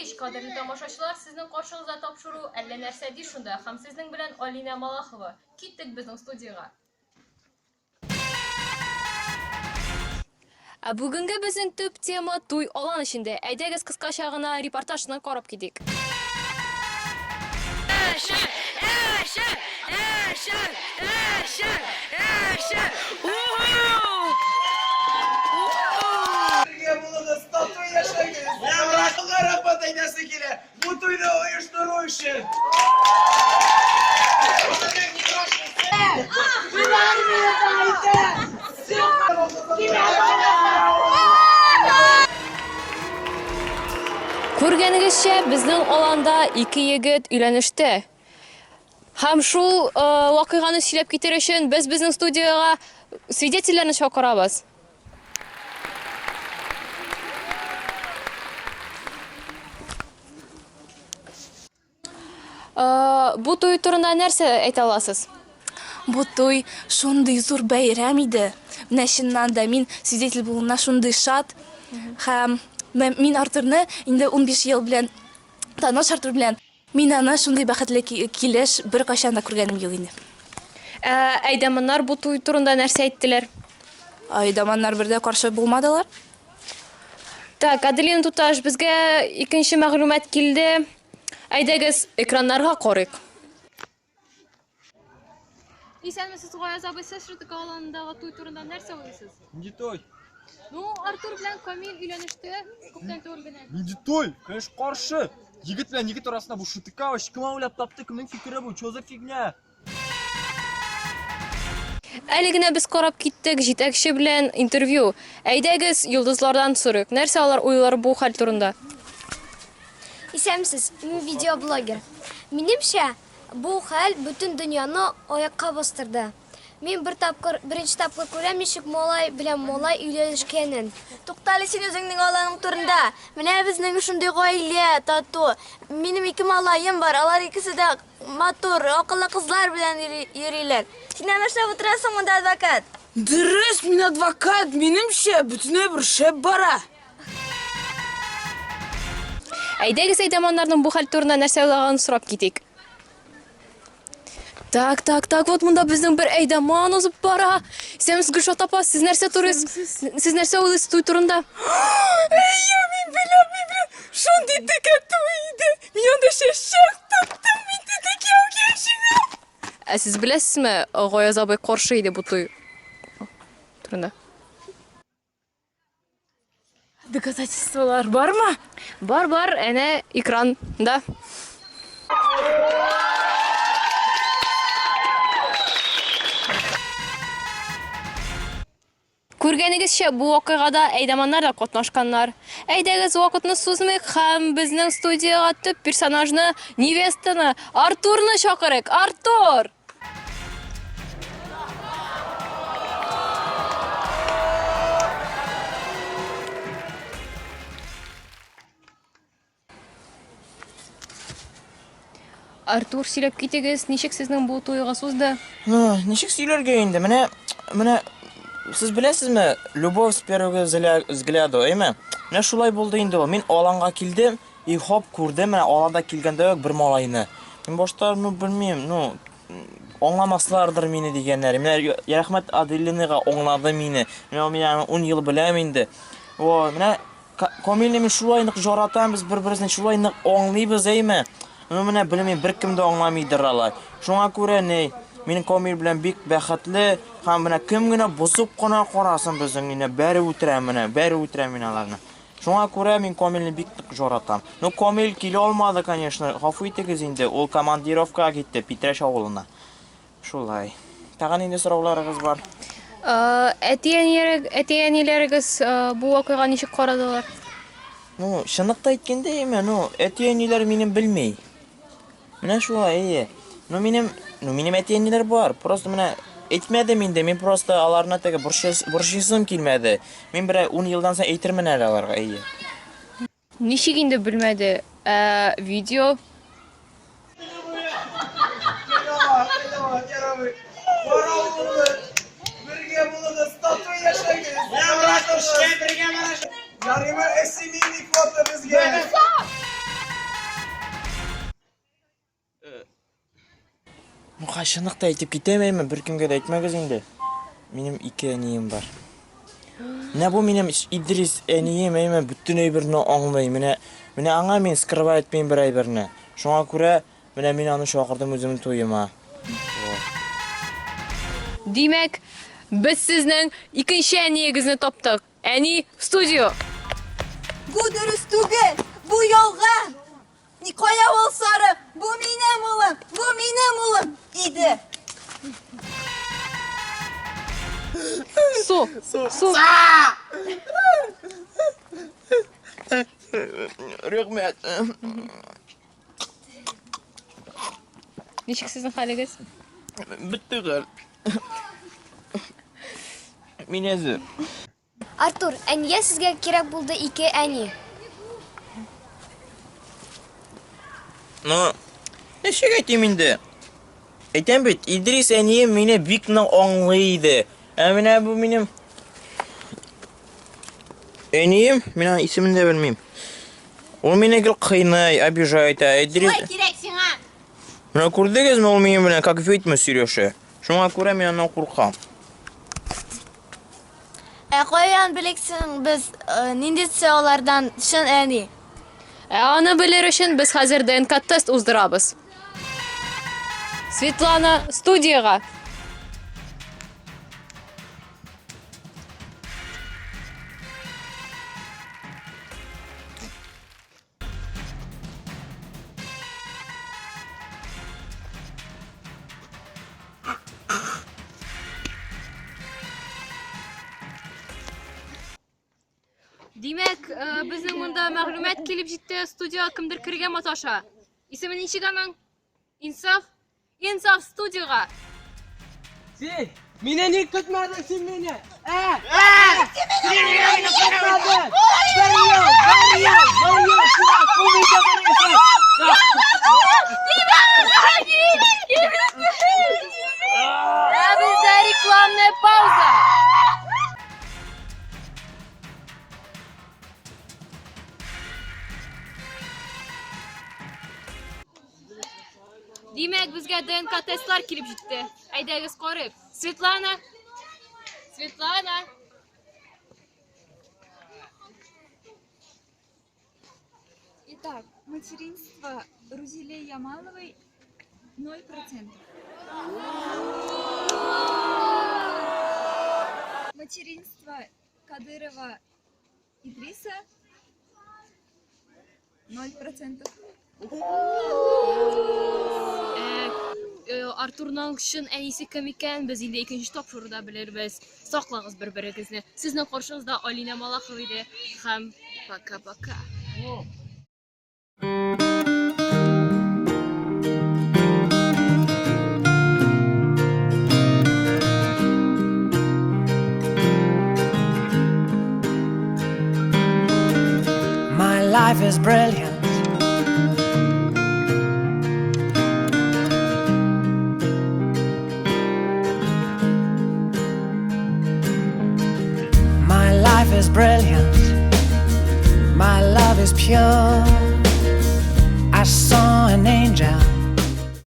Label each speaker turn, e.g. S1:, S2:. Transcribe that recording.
S1: кич, кадерле тамашачылар, сезнең каршыгызда тапшыру Әллә нәрсә ди шунда һәм сезнең белән Алинә Малахова. Киттек безнең студиягә. Ә бүгенге безнең төп тема туй алан эчендә. Әйдәгез кыскача гына репортажны карап китик.
S2: Бергә булыгыз, тату яшәгез. Рәхмәт рәхмәт әйтәсе килә. Бу туйны оештыру өчен.
S1: Күргәнегезчә, безнең аланда ике егет өйләнеште. Һәм шул э, вакыйганы сөйләп китер өчен без безнең студиягә свидетельләрне чакырабыз. Э, бу туй турында нәрсә әйтә аласыз?
S3: Бу туй шундый зур бәйрәм иде. Менә чыннан да мин свидетель булуына шундый шат. Һәм мин Артурны инде 15 ел белән таныш Артур белән. Мин аны шундый бәхетле килеш беркайчан да күргәнем юк инде.
S1: Ә әйдаманнар бу туй турында нәрсә әйттеләр?
S3: Әйдаманнар бер дә каршы булмадылар.
S1: Так, Аделина туташ, безгә икенче мәгълүмат килде. Әйдәгез, экраннарга карыйк. Исәнмесез, Гаяз абый, сез ШТК аланындагы туй турында нәрсә уйлыйсыз?
S4: Нинди туй?
S1: Ну, Артур белән Камил өйләнеште, күптән түгел генә.
S4: Нинди туй? Конечно, каршы. Егет белән егет арасында бу ШТК вообще кем уйлап тапты, кемнең фикере бу? Чё за фигня?
S1: Әле генә без карап киттек җитәкче белән интервью. Әйдәгез, йолдызлардан сорыйк, нәрсә алар уйлар бу хәл турында?
S5: Исәнмесез, мин видеоблогер. Минемчә, Бу хәл бөтен дөньяны аякка бастырды. Мин бер тапкыр, беренче тапкыр күрәм, ничек малай белән малай өйләнешкәнен.
S6: Туктале син үзеңнең аланың турында. Менә безнең шундый гаилә, тату. Минем ике малаем бар, алар икесе дә матур, акыллы кызлар белән йөриләр. Син әнә эшләп утырасың монда, адвокат.
S7: Дөрес, мин адвокат, минемчә, бөтенләй бер шәп бара.
S1: Әйдәгез, әйдәманнарның бу хәл турында нәрсә уйлаганын сорап китик. Так, так, так, вот монда безнең бер әйдәман узып бара. Исәнмесез, Гөлшат апа, сез нәрсә турыйсыз? Сез нәрсә уйлыйсыз туй турында?
S7: Әйе, мин беләм, мин беләм. Шундый текә туй иде. Мин анда чәчәк тоттым, мин теге кияүгә чыгам.
S1: Ә сез беләсезме, Гаяз абый каршы иде бу туй турында?
S3: Доказательстволар бармы?
S1: Бар, бар, әнә экранда. Күргәнегезчә, бу вакыйгада әйдаманнар да катнашканнар. Әйдәгез, вакытны сузмыйк һәм безнең студиягә төп персонажны, невестаны, Артурны чакырыйк. Артур! Артур, сөйләп китегез, ничек сезнең бу туегыз узды?
S8: Ну, ничек сөйләргә инде? Менә, менә сез беләсезме, любовь с первого взгляда, әйме? Менә шулай булды инде ул. Мин аланга килдем, И хоп, күрдем, менә аланда килгәндә үк бер малайны. Мин башта, ну, белмим, ну, аңламаслардыр мине дигәннәр. Менә рәхмәт Аделинага аңлады мине. Менә мин аны 10 ел беләм инде. О, менә Камилне мин шулай нык жаратам, без бер-беребезне шулай нык аңлыйбыз, әйме? Ну, менә белмим, беркем дә аңламыйдыр алай. Шуңа күрә ни, мин Камил белән бик бәхетле һәм менә кем генә бозып кына карасын безнең өйне, бәреп үтерәм менә, бәреп үтерәм мин аларны. Шуңа күрә мин Камилне бик нык жаратам. Ну, Камил килә алмады, конечно, гафу итегез инде, ул командировкага китте, Питрәч авылына. Шулай. Тагын нинди сорауларыгыз бар?
S1: Әти-әниләрегез бу вакыйга ничек карадылар?
S8: Ну, чынлыкта әйткәндә, әйме, ну, әти-әниләр минем белми. Менә шулай, әйе. Ну, минем, ну, минем әти-әниләр бар. Просто менә әйтмәдем инде, мин просто аларны теге борчыйсым килмәде. Мин берәр 10 елдан соң әйтермен әле аларга, әйе.
S1: Ничек инде белмәде? Ә видео?
S2: Бергә булыгыз, тату яшәгез. Ярыймы, семейный фото безгә.
S8: Ну, чынлык та әйтеп китәм әйме, беркемгә дә әйтмәгез инде. Минем ике әнием бар. Менә бу минем Идрис әнием әйме, бөтен әйберне аңлый. Менә менә аңа мин скрывать итмим бер әйберне. Шуңа күрә менә мин аны чакырдым үземнең туема.
S1: Димәк, без сезнең икенче әниегезне таптык. Әни, в студию!
S6: Бу дөрес түгел, бу ялган. Ни кая ул сары? Бу минем улым, бу минем улым иде.
S1: Су, су.
S8: Рәхмәт.
S1: Ничек сезнең хәлегез?
S8: Бетте хәл. Мин әзер.
S5: Артур, ә нигә сезгә кирәк булды ике әни?
S8: Ну, ничек әйтим инде? Әйтәм бит, Идрис әнием мине бик нык аңлый иде. Ә менә бу минем әнием, мин аның исемен дә белмим. Ул мине гел кыйный, обижает. Ә Идрис...
S6: Шулай кирәк сиңа.
S8: Менә күрдегезме, ул минем белән как ведьма сөйләшә. Шуңа күрә мин аннан куркам.
S6: Ә каян белик соң без э, ниндисе алардан чын әни?
S1: Ә аны белер өчен без хәзер ДНК тест уздырабыз. Светлана, студиягә. Димәк, э, безнең монда мәгълүмат килеп җитте, студиягә кемдер керергә маташа. Исеме ничек аның? Инсаф? Инсаф студиягә!
S2: Син мине ник көтмәдең син мине? Ә? Ә? Син мине ник көтмәдең? Бер ел, бер ел, бер ел сиңа күп итә барасың.
S1: Ә бездә рекламная пауза. Димәк, безгә ДНК тестлар килеп җитте. Әйдәгез карыйк. Светлана! Светлана!
S7: Итак, материнство Рузиле Ямаловой 0%. Материнство Кадырова Идриса 0%.
S1: Ә, э, Артурның чын әнисе кем икән, без инде икенче тапшыруда белербез. Саклагыз бер-берегезне. Сезнең каршыгызда Алинә Малахова иде һәм пока-пока.
S9: My life is brilliant. My life is brilliant. My love is pure.